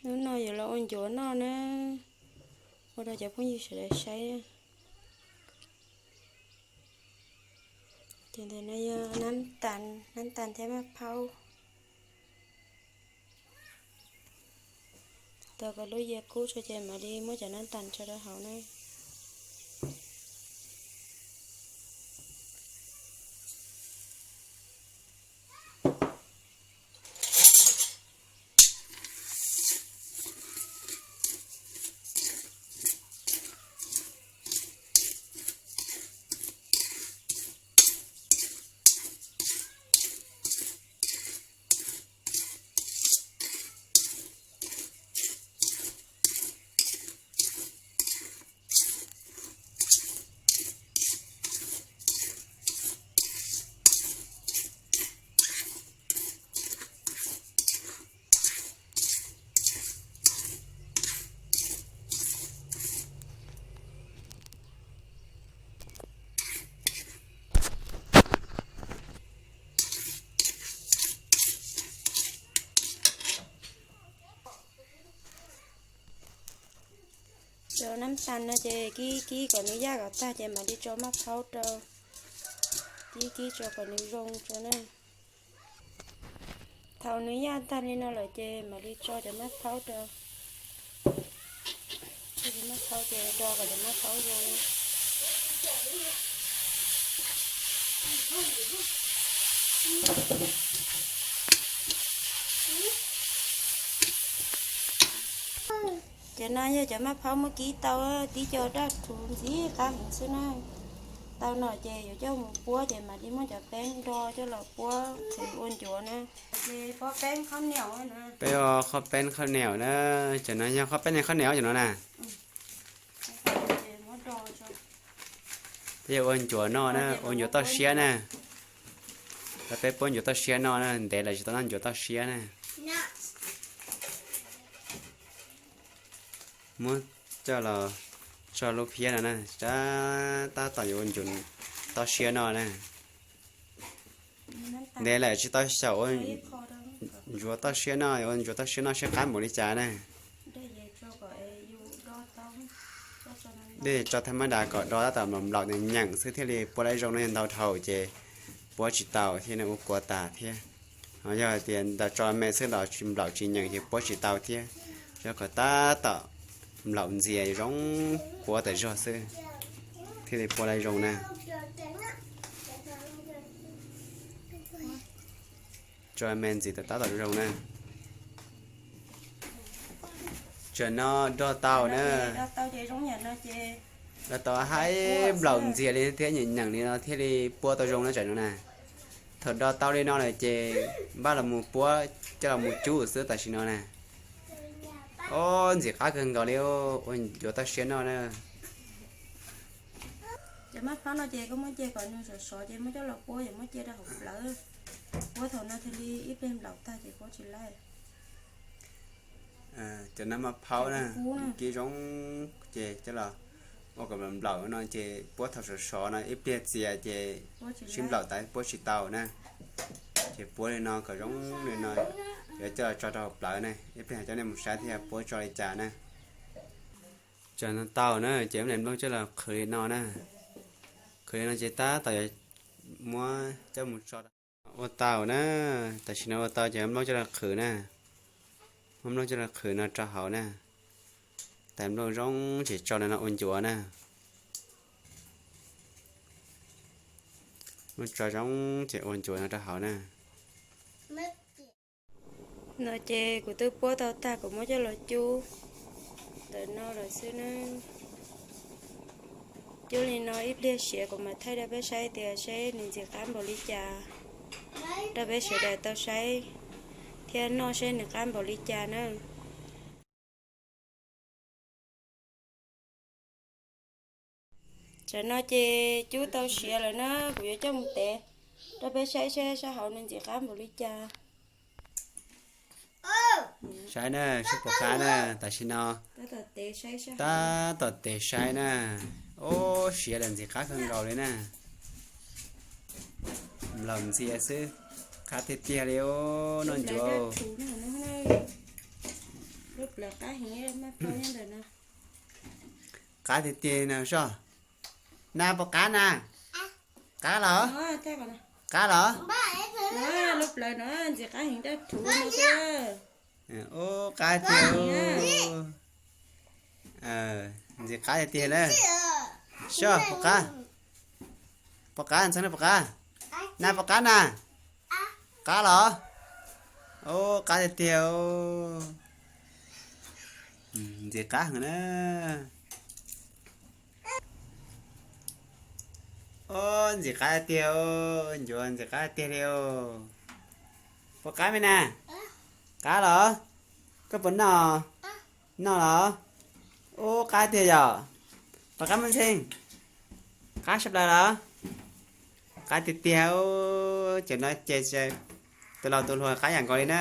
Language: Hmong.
Hnub no yuav los ua ncuav noj na, ua rau cov phooj ywg sawv daws saib. Ces ntawm no yog nab tas, nab tas thiab maj phaub. Tau kom lub yias kub tso ces mam li muab cov nab tas tso rau hauv na. Cov nab tas no ces kib kib kom nws yaj kom tag ces mam li tso maj phaub rau, kib kib tso kom nws zoo tso na. Thaum nws yaj tag li no lawm ces mam li tso cov maj phaub rau, cov maj phaub ces do kom cov maj phaub zoo. Ces no yog cov maj phaub muab kib tau, tib co daj rhuv ntxim qab heev xwb na. Tau no ces yuav coj mus puab ces mam li muab cov peeb do coj los puab qhwv ua ncuav na. Peb ua qhob peeb qhob neum na, cov no yog qhob peeb qhob neum cov no na. Peb yuav ua ncuav noj na, ua ncuav toj siab na. Tau peb puab ncuav toj siab noj na, ntev lawm tsis tau noj ncuav toj siab na. Muab coj los tso lub phiab no na, tab tom yuav ua ncuav toj siab noj na. Ntev lawm tsis tau xyaum ua ncuav toj siab noj, ua ncuav toj siab noj saib qab npaum li cas na. Dej tso thaj mab das kom do tab tom nplaum nyeem xwb thiaj li puab laib zoo no, yog ntau dhau ces puab tsis tau thiab, ua kuav tas thiab. Ho yog tias ntaus tso me xwb los tsis nplaum tsis nyeem ces puab tsis tau thiab. Rau kom tab tom nplaum ntxias zoo, kuav tas zog xwb thiaj li puab laib zoo na. Tso me ntxiv tab tom zoo na. Tam no do tau na. Do tau haib nplaum ntxias li thiab nyeem nyeem li no thiaj li puab tau zoo na tam no na. Thaum do tau li no lawm ces npaj los mus puab coj los mus cub xwb tam sim no na. Ob, ntxim qab kawg nkaus li, ua ncuav toj siab noj na. Cov maj phaub no ces koj muab cia kom nws sov sov ces muab coj los puab, yog muab cia rau hauv plawv. Puab thaum no thiaj li ib pliag nplaum tag ces puab tsis laib. Cov no maj phaub na, kib zoo ces coj los ua kom nplaum no ces puab thaum sov sov no ib pliag txias ces sib nplaum tas puab tsis tau na. Ces puab li no kom zoo li no, yuav coj los tso rau hauv plawv na, ib pliag coj nej mus saib thiab puab tso li cas na. Tam no tau na ces muab nplooj coj los qhwv li no na. Qhwv li no ces tab tom yuav muab coj mus tso. Ua tau na, tam sim no ua tau ces muab nplooj coj los qhwv na. Muab nplooj coj los qhwv no rau hauv na. Tais nplooj zoo ces tso no ua ncuav na. Muab tso zoo ces ua ncuav no rau hauv na. No ces kuv twb puab tau tag, kuv muab coj los cub ntawm no lawm xwb na. Cub li no ib pliag siav kuv mam thaij rau peb saib tias seb nws ntxim qab npaum li cas rau peb sawv daws tau saib thiab noj seb nws qab npaum li cas na. Tam no ces cub tau siav lawm na, kuv yuav coj mus tev rau peb saib seb sab hauv nws ntxim qab npaum li cas. Saib na, saib puas qab na, tam sim no tab tom tev saib na. Ub, siav lawm ntxim qab kawg nkaus li na. Nplaum ntxias xwb, qab tiag tiag li ub, noj ncuav. Qab tiag tiag no soj. Na puas qab na? Qab los? Qab los? Ub, qab tiag. Ntxim qab tiag tiag na. Soj puas qab? Puas qab ntxhee na, puas qab? Na puas qab na? Qab los? Ub, qab tiag tiag. Ntxim qab heev na. Ub, ntxim qab tiag, ncuav ntxim qab tiag li os. Puas qab me na? Qab los? Koj puas noj? Noj los? Ub, qab tiag yom. Puas qab Muaj Ntxhee? Qab sab plaws los? Qab tiag tiag. Cov no ces tus laus tus hluas qab yam nkaus li na.